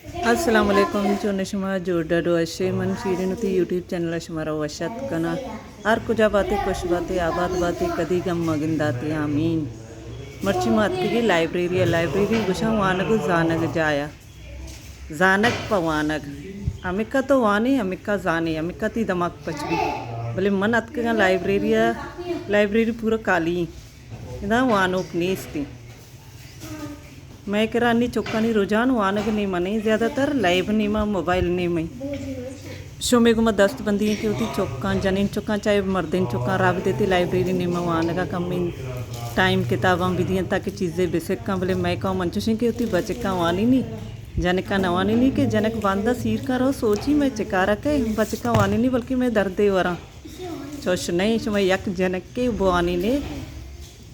السلام علیکم، چون شما؟ جوڑ ڈاڈو اشے؟ من شیرین وتی یوٹیوب چینل ءَ شمارا وش اتک کناں۔ ہر کجا باتے، خوش باتے، آباد باتے، کدی غم مگنداتے۔ آمین۔ مرچی ما اتکگیں لائبریری ءَ۔ لائبریری گوشاں وانگ و زانگ جایا۔ زانگ پہ وانگ۔ ہمکا تو وانے، ہمکا زانے، ہمکا تی دماغ پچ بی۔ بلے من اتکگاں لائبریری ءَ، لائبریری پورا خالی ایں۔ ادا وانوک نیست ایں۔ مئے کرا انی چکانی رجحان وانگ نیما نئیں، زیادہ تر لیب نیما، موبائل نیما ایں۔ شمے گوما دست بندی ایں کہ وتی چکاں، جنین چکاں چاہے مردین چکاں، رابطے تی لائبریری نیما وانگا کمیں ٹائم کتاباں بدیاں تاکہ چیزے بسکاں، بلے مئے قوم انچوش ایں کہ وتی بچکاں وانینی، جنکاں نہ وانینی کہ جنک باندا سیر کن رو سوچی مئے چکارا کہ بچکاں وانینی بلکہ مئے دردے وراں۔ چوش نئیں، شما یک جنکے بوانینے،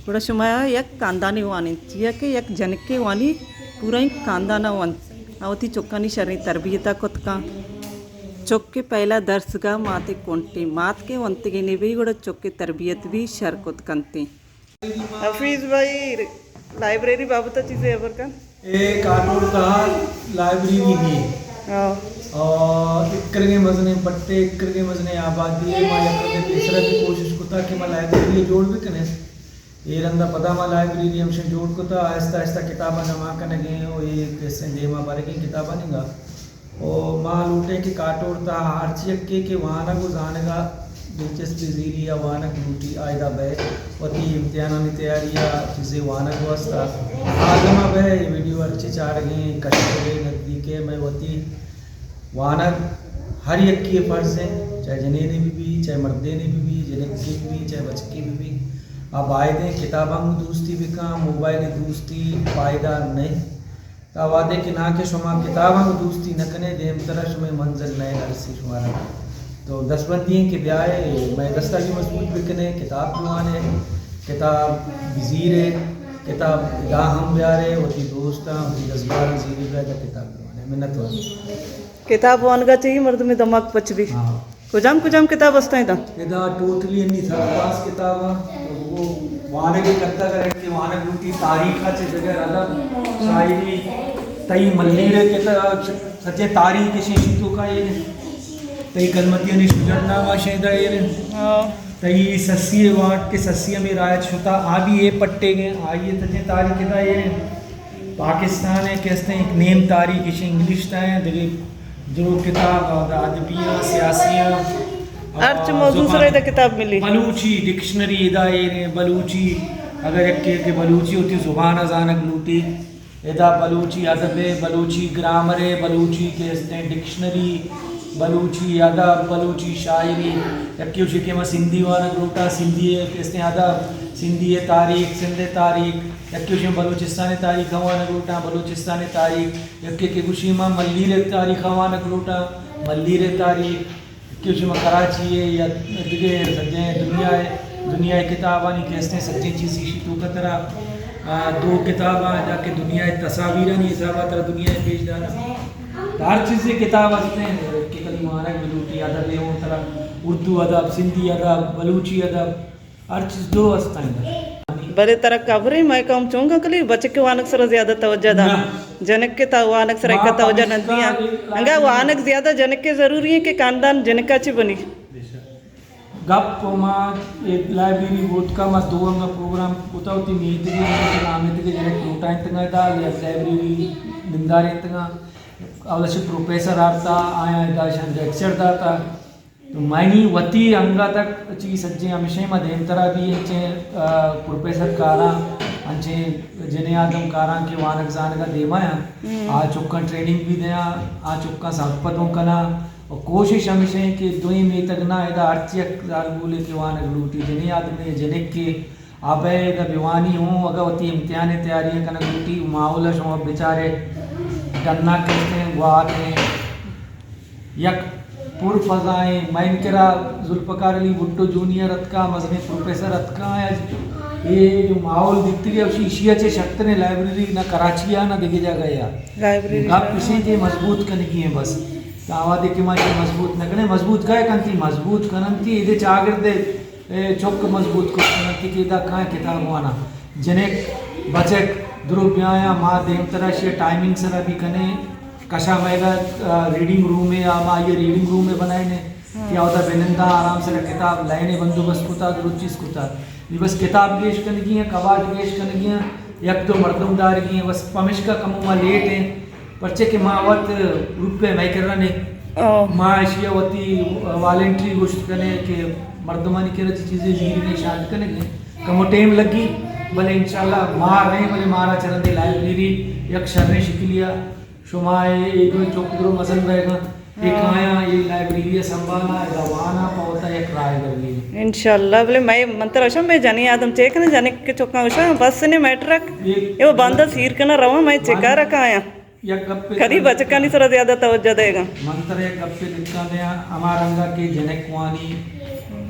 گڑا شما یک کاندانے وانین، چیا کہ یک جنکے وانی پورا این کاندانا ونت۔ آ وتی چکانی شریں تربیتا کت کن۔ چک کہ پہلا درس گا ماتے کنٹیں، مات کہ ونتگینے بی گڑا چک کہ تربیت بی شر کت کنتیں۔ حفیظ بھائی، لائبریری بابت چیزے خبر کن۔ اے کاٹوڑ تہا لائبریری نی۔ ہاں۔ اور اکرگیں مزنیں پٹے، اکرگیں مزنیں آبادی اے۔ ما یک رندے پیسرا بھی کوشش کتا کہ ما لائبریری جوڑ بکنیں۔ اے رندا پدا ما لائبریری ہمشن جوڑ کتا، آہستہ آہستہ کتاباں جمع کنگیں و اے قصے دیما برگیں کتابانی گا۔ و ما لوٹیں کہ کاٹوڑ تہا ہرچی یکے کہ وانگ و زانگ ء دلچسپی زیری یا وانگ لوٹی، آ ادا بئے، وتی امتحانانی تیاری ء چیزے وانگ واسطہ آ دما بئے۔ اے ویڈیو ہرچی چارگیں کشتگے نزدیکے، مئے وتی وانگ ہر یکے ء فرض ایں، چاہے جنینے بہ بی، چاہے مردینے بہ بی، جنکے بہ بی، چاہے بچکے بہ بی۔ آ بایدیں کتاباں گوں دوستی بکاں، موبائل دوستی فائدہ نئیں۔ تا وہدے کہ نا کہ شما کتاباں گوں دوستی نہ کنے، دیمترا شمئے منزل نئے نرسی شمارا۔ تو دستبندی ایں کہ بیائے، مئے دستا بھی مضبوط بکنے، کتاب بوانے، کتاب بزیرے، کتاب ادا ہم بیارے، وتی دوستاں، وتی دزباراں زیری بیائے، کتاب بوانے۔ منت وار۔ کتاب وانگا چاہیے مردم دماغ پچ بھی۔ ہاں۔ کجام کجام کتاب است ادا؟ ادا ٹوٹلی انی سرپاس کتاب ء، تو وہ وانگ ء کرتا کرے کہ وانگ لوٹی، تاریخ ء چہ بغیر ادب، شاعری، تئی ملیر ء کتاب، سچے تاریخ اشیں شی تو کا ایر، تئی کلمتیانی شجرنامہ شیدا ایر، ہاں۔ تئی سسی ء واٹ کہ سسی ہمیں رایت شتا، آ بھی اے پٹے گئے، آئیے سچے تاریخ ادا ایر۔ پاکستان ء کہ استیں ایک نیم تاریخ اش انگلش تا ہیں، دگہ درو کتاب، ادبی آں، سیاسی آں، ہرچ موضوع سرا ادا کتاب ملی۔ بلوچی ڈکشنری ادا ایریں، بلوچی اگر یک کہ بلوچی ہوتی زبان ء زانگ لوٹی، ادا بلوچی ادب ء، بلوچی گرامر ء، بلوچی کہ استیں ڈکشنری، بلوچی ادب، بلوچی شاعری، یکی ہوشی کہ ما سندھی وانگ لوٹا، سندھی ء کہ استیں ادب، سندھی ء تاریخ، سندھ ء تاریخ، یکے گوشی من بلوچستان ء تاریخ ء وانگ لوٹاں، بلوچستان ء تاریخ، یکے کہ گوشی من ملیر ء تاریخ ء وانگ لوٹاں، ملیر ء تاریخ، یکے گوشی من کراچی ء یا دگہ سجہیں دنیا ء، دنیا ء کتابانی کہ استیں سجہیں چیز ایشی توکا ترا، آ، دو کتاباں ادا کہ دنیا ء تصاویرانی حساب ء ترا دنیا ء پیش داراں۔ ہر چیزے کتاب ہستیں کہ کدی وانگ بلوٹی، ادب ء اوں ترا اردو ادب، سندھی ادب، بلوچی ادب، ہر چیز دو است انت۔ بلے ترا خبریں مئے قوم چونکا کلی بچک وانگ سرا زیادہ توجہ دا۔ نہ۔ جنک تا وانگ سرا ما ایک توجہ نہ پمشکا دیا۔ ایک انگا وانگ زیادہ جنک کے ضروری ہے کہ خاندان جنکا چی بنی۔ گپ ما اے لائبریری ووتکا ما دو انگا پروگرام کتا ہوتی میتگی، آمیتگی جنک لوٹائنتگا دا یا لائبریری نندارینتگا۔ اول چہ پروفیسر آرتا، آیاں ادا شان لیکچر داتا۔ تو منی وتی انگت ء چی سجیں ہمیشیں ما دیمترا بھی انچیں، آ، پروفیسر کاراں، انچیں جنیں آدم کاراں کہ وانگ زانگ ء دیما آں۔ ہم۔ آ چکاں ٹریننگ بھی دیاں، آ چکاں سرپد اوں کناں۔ و کوشش ہمیشیں کہ دوئیں میتگ نا ادا ہرچی یک زالبولے کہ وانگ لوٹی، جنیں آدمے جنکے، ابید ء بوانی ہوں، اگاں وتی امتحان ء تیاری ء کنگ لوٹی، ماحول ء شما بچارے، ڈنا کستیں گواتیں، یک پر فضائیں، مئے کرا ذوالفقار علی بھٹو جونیئر اتکا، مزنیں پروفیسر اتکا، اے جو ماحول دیتگے، اشی، اشی ء چہ شرتریں لائبریری نہ کراچی ء نہ دگہ جاگہ ء۔ لائبریری گپ اشیں کہ مضبوط کنگی ہیں بس۔ تا وہدے کہ ما ایشی مضبوط نہ کنیں، مضبوط کئے کنتی، مضبوط کننتی، ایدے چاگردے اے چک مضبوط کت کننتی کہ ادا کائیں کتاب وانا۔ جنک، بچک، درو بیایاں، ما دیمترا شی ٹائمنگ سرا بھی کنیں، کشا مئیگا، آ، ریڈنگ روم ہے، آ، ما یہ ریڈنگ روم ہے بنائے نے، ہاں۔ کہ اودا بنندہ آرام سے کتاب لائنے بندوبست کتا، درست چیز کتا۔ نی بس کتاب گیش کنگی ہیں، کباٹ گیش کنگی ہیں، یک دو مردم دارگی ہیں، بس پمشکا کمو ما لیٹ ہیں، پرچے کہ ما وت روپے مئے کرا نے۔ او۔ ما اشیا وتی والنٹری گوشت کنے کہ مردمانی کرا چی چیزیں زیری نے شاد کنے گے۔ کمو ٹائم لگی، بلے انشاءاللہ ما رہے، بلے مارا چرندے لائبریری یک شریں شکلیا شما اے، اے دوئیں چک درو مزن بئیگاں، اے ہاں۔ کایاں، اے لائبریری ء سنبھالاں، ادا واناں، پہ وتا یک راہ ء درگیجاں۔ انشاءاللہ، بلے مئے من ترا گوشاں، مئے جنی آدم چے کناں، جنک چکاں گوشاں، بس نے میٹرک، اے اے وہ باندا سیر کناں رواں، مئے من چکا رکھایاں۔ یک گپے کدی ترا بچکانی سرا زیادہ توجہ دئیگاں۔ من ترا یک گپے دکاں دیاں، ہما رنگا کہ جنک وانی،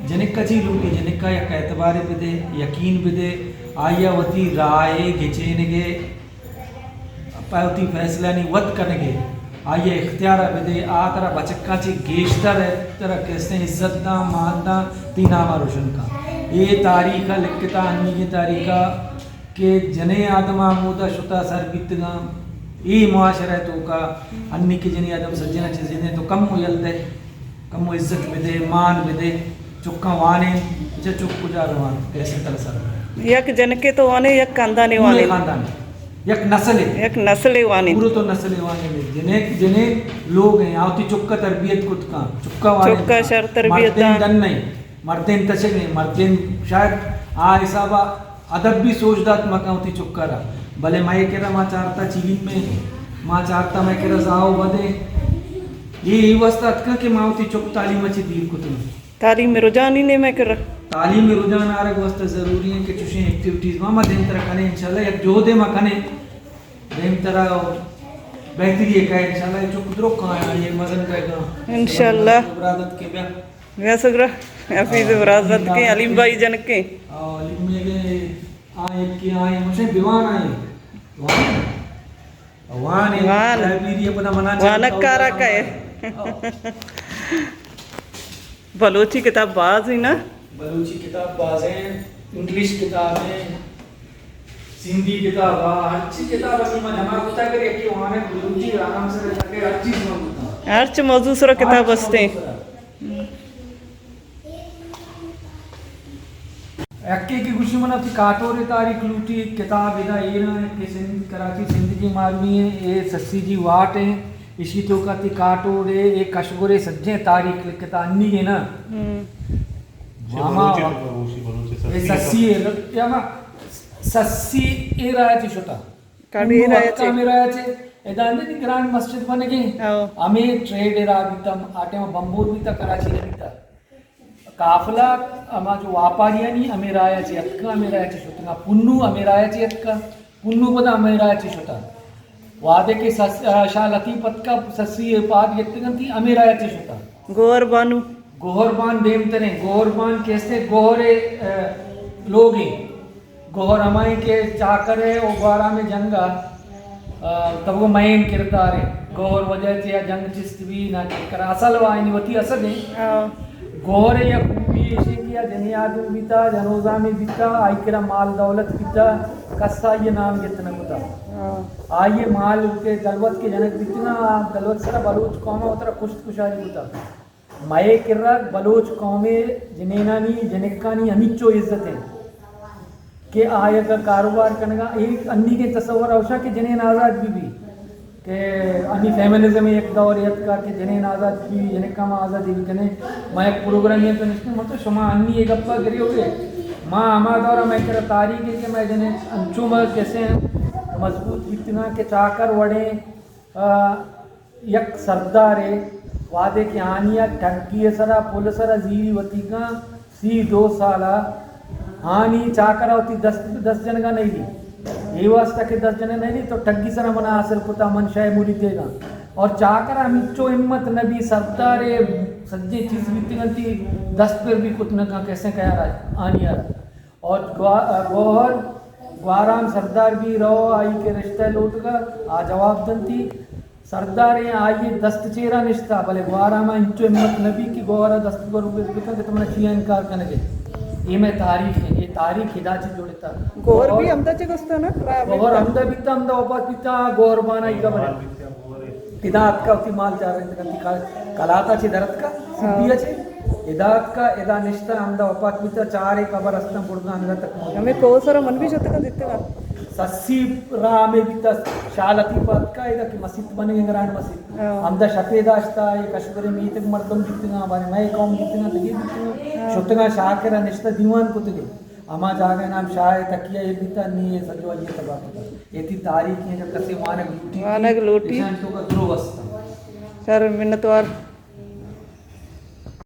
جنک ء چی لوٹی، جنک ء یک اعتبارے بدے، یقین بدے، آئی ء وتی راہ ء گچینگ ء پہ وتی فیصلہانی وت کنگ ء آئی ء اختیار ء بدے، آ ترا بچکاں چہ گیشتر ء ترا کسیں عزت داں، مان داں، تئی نام ء روشن کن۔ اے تاریخ ء لکھتا، انیگیں تاریخ ء کہ جنیں آدم ء ہمودا شتا سر بیتگاں، اے معاشرہ ء توکا انی کہ جنیں آدم سجنا چہ زیدیں تو کم و یل دے۔ کمو عزت بدے، مان بدے، چکاں وانین، اچھا چک کجا روان، کیسے تر سر۔ یک جنکے تو وانے، یک خاندانے پورے وانے۔ خاندان، یک نسلے۔ یک نسلے وانے۔ پورو تو نسلے وانے۔ جنک، جنک لوگ ہیں، آوتی چکا تربیت کت کن، چکا وانے چکا کن۔ شر تربیت مردین دان۔ دن نہیں، مردین تچگ ہیں، مردین شاید آ حسابا ادب بھی سوچ دات مکن وتی چکا را۔ بلے مئے کرا ما چارتا چیلیم میں، ما چارتا مئے کرا زاہو بدے۔ یہ، یہ واسطہ اتکا کہ ما وتی چک تعلیم اچھی دیر کتن۔ تعلیم رجحانی نے مئے کرا۔ تعلیم رجحان آرگ واسطہ ضروری ہے کہ چوشیں ایکٹیویٹیز ما، ما دیم ترا کنے انشاءاللہ، یک جہدے ما کنے۔ دیم ترا بہتری ہے کہ انشاءاللہ یہ چک درو کھایا، یہ مزن بیگا۔ انشاءاللہ۔ برادت کے بیا۔ بیا سگرا، حفیظ برازت کے، حلیم بھائی جنک کے۔ آ، حلیم میں گئے، آ، ایک کے آئے، مجھے دیوان آئے۔ وان۔ وان۔ لائبریری پدا منا وانک کارا کئے۔ آ۔ بلوچی کتاب باز ہیں نا؟ بلوچی کتاب باز ہیں، انگلش کتاب ہیں۔ سندھی کتاب، ہاں، ہرچی کتاب اسی ما جمع کتا کر، یکی وانے بلوچی آرام سے رکھا کہ ہر چیز ما بولتا۔ ہرچ موضوع سرا کتاب ہستے۔ یکی کی گوشی منا تی کاٹورے تاریخ لوٹی، کتاب ادا ایران کہ سندھ، کراچی سندھ کی ماروی ہیں، اے سسی جی واٹ ہیں، اشی توکا تی کاٹورے، اے کشگورے سجیں تاریخ لکھتا انی ہے نا۔ ہم۔ ماما، بلوچی، بلوچی، اے سسی سسی ہے، یا ما سسی اے راہ چی شتا۔ کاٹی اے راہ چی۔ ہمے راہ چی۔ ادا اندر گرانڈ مسجد بنگی۔ او۔ ہمے ٹریڈ اے راہ بیتا، آ ٹائم بمبور بیتا، کراچی نہ بیتا۔ قافلہ ہما جو واپاریانی ہمے راہ چی اتکا، ہمے راہ چی شتگا۔ پنو ہمے راہ چی اتکا۔ پنو پدا ہمے راہ چی شتا۔ وہدے کہ سس-، آ، شاہ لطیف اتکا، سسی پاد گتگنتی، ہمے راہ چی شتا۔ گوہر بانو۔ گوہر بان دیم تریں، گوہر بان کیسے گوہر، آ، لوگیں۔ گوہر ہمائیں کہ چاکر ہے او گوارام جنگا، آ، تبو مین کردار ہے۔ گوہر وجہ چیا جنگ چست بھی نہ کرا اصل وائنی وتی اصل ہیں۔ ہاں۔ گوہر یا خوبی ایشی کیا جنی آدم بیتا، جنوزامی بیتا، آئی کرا مال دولت بیتا، کسا یہ نام گتنا کتا۔ ہاں۔ آئیے مال کے دلوت کے جنک بیتنا، دلوت سرا بلوچ قوم اترا کشت کشاری کتا۔ مئے کرا بلوچ قومے جنینانی، جنکانی ہمیچو عزت انت کہ آ یک کاروبار کنگا، اے انیگیں تصور اوشا کہ جنین آزاد بی بی کہ انی فیمنزم یک دور اتکا کہ جنین آزاد بی بی، جنکاں ما آزادی بی کنے۔ ما یک پروگرام یہ تو نشتے، مطلب شما انی یہ گپا گری ہوئے۔ ما ہما دورا مئے کرا تاریخ ہے کہ مئے جنین انچو ما کیسے مضبوط بیتنا کہ چاکر وڑیں آ، یک سردارے وہدے کہ آنیا ٹگی ء سرا، پل ء سرا زیری وتیگاں سی دو سالا آنی چاکرا وتی دست، دست جنگا نہیں دی۔ اے واسطہ کہ دست جنگا نہیں دی تو ٹگی سرا منا حاصل کتا، من شے مرید دیگا۔ اور چاکرا ہمیچو ہمت نبی، سردارے سجے چیز بیتگنتی، دست پر بھی کت نہ کن کیسے کیا آنیا۔ اور گوا-، گوہر، گوارام سردار بھی رو، آئی کے رشتہ لوٹگا، آ جواب دنتی۔ سردار ہیں، آئی دست چیرا نشتا، بلے گوارام انچو ہمت نبی کہ گوہر دست پر بکن کہ تمنا چیا انکار کنگے۔ یہ میں تاریخ ہے، یہ تاریخ خدا چی جوڑتا۔ گوہر بھی ہمدا چی گستا نا؟ گوہر ہمدا بیتا، ہمدا وفات بیتا، گوہر بان آئی قبر ہے۔ ادا اتکا وتی مال چارینتگ انت، کل-، کلاتا چہ در اتکا، سبی ءَ چہ ادا اتکا، ادا نشتا، ہمدا وپات بیتا، چارے قبر استاں، برزاں ہمدا تک موجود۔ ہمے کوہ سرا من بھی شتگاں، دیتگاں۔ سسی راہ ہمے بیتا، شاہ لطیف اتکا، ادا کہ مسیت بنی، گرانڈ مسیت۔ ہاں۔ ہمدا شپے داشتا، اے کشمیر میتگ مردم بیتگاں، بارے مئے قوم بیتگاں، دگے بیتگاں۔ ہاں۔ شتگاں شاہ کرا نشتا، دیوان کتگے۔ ہما جاگہ نام شاہ تکیہ ایر بیتا، نی اے سجو آئی تباہ کتا۔ اے تی تاریخ ایں، اگر کسے وانگ لوٹی، وانگ لوٹی۔ ایشان تو کا درو استا۔ سر منتوار۔